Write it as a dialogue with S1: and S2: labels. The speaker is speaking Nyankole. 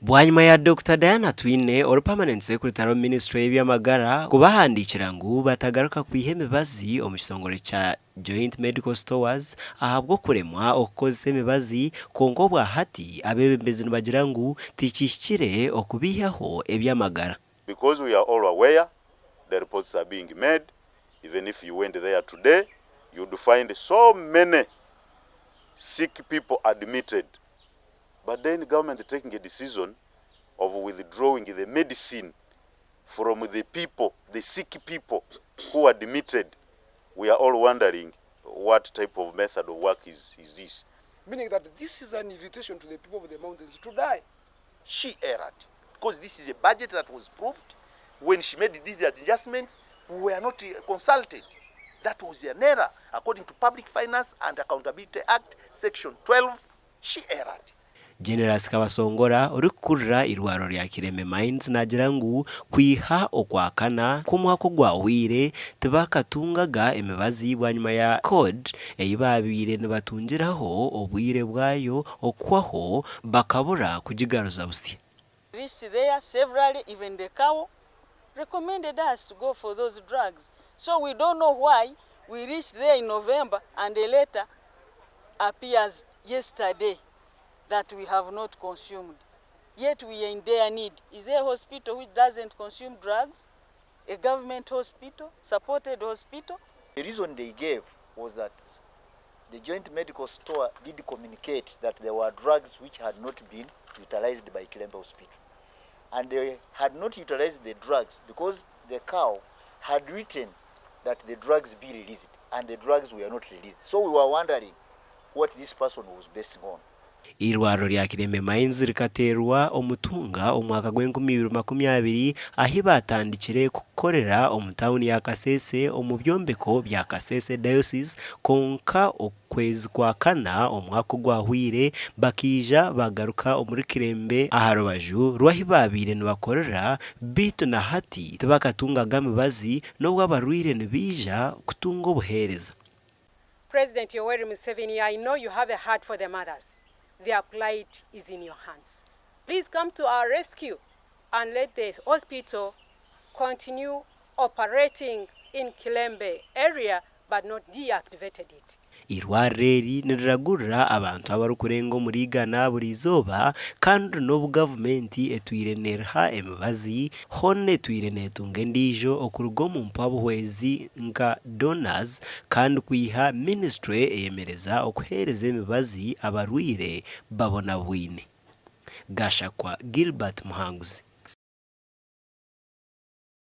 S1: Bwanyima ya Dokita Diana Atwine ori Permanent Secretary omu minisiture y'eby'amagara kubahandiikira ngu batagaruka kwiha emibazi omu kitongore kya Joint Medical Stores ahabw'okuremwa okukozesa emibazi kwonka obwa hati abeebembezi nibagira ngu tikihikire okubaihaho eby'amagara.
S2: Because we are all aware the reports are being made, even if you went there today you'd find so many sick people admitted but then government taking a decision of withdrawing the medicine from the people, the sick people who admitted, we are all wondering what type of method of work is, is this.
S3: Meaning that this is an invitation to the people of the mountains to die.
S4: She erred because this is a budget that was proved. When she made these adjustments, we were not consulted. That was an error. According to Public Finance and Accountability Act, Section 12, she erred.
S1: Generous Kabasongora orikukurira eirwariro rya Kirembe Mines naagira ngu kwiha Okwakana kw'omwaka ogwahweire tibakatungaga emibazi bwanyima ya code ei baabaire nibatungiraho obwire bwayo okuhwaho bakabura kugigaruza busya.
S5: Reached there severally even the cow recommended us to go for those drugs so we don't know why we reached there in November and a letter appears yesterday that we have not consumed yet we are in their need. Is there a hospital which doesn't consume drugs? A government hospital, supported hospital?
S6: The reason they gave was that the joint medical store did communicate that there were drugs which had not been utilized by Kilembe Hospital. And they had not utilized the drugs because the cow had written that the drugs be released, and the drugs were not released. So we were wondering what this person was basing on.
S1: Eirwariro rya Kirembe Mines rikateerwa omutunga omu mwaka gw'enkumi ibiri makumi abiri ahi baatandikire kukorera omu tauni ya Kasese omu byombeko bya Kasese Diocese, kwonka okwezi kwa kana omwaka ogwahweire bakaija bagaruka omuri Kirembe aha rubaju rw'ahi baabaire nibakorera, beitu na hati tibakatungaga mibazi n'obu abarwaire nibaija kutunga obuheereza.
S7: President Yoweri Museveni, I know you have a heart for the mothers. Their plight is in your hands. Please come to our rescue and let the hospital continue operating in Kilembe area but not deactivated it.
S1: Eirwariro eri niriragurira abantu abarikurenga omuri 100 buri izooba, kandi n'obu gavumenti etwire neeriha emibazi, hoona etwire neetunga endiijo okuruga omu mpabuhwezi nka donors, kandi kwiha minisiture eyemereza okuheereza emibazi abarwaire babonabwine. Gashakwa Gilbert Muhanguzi.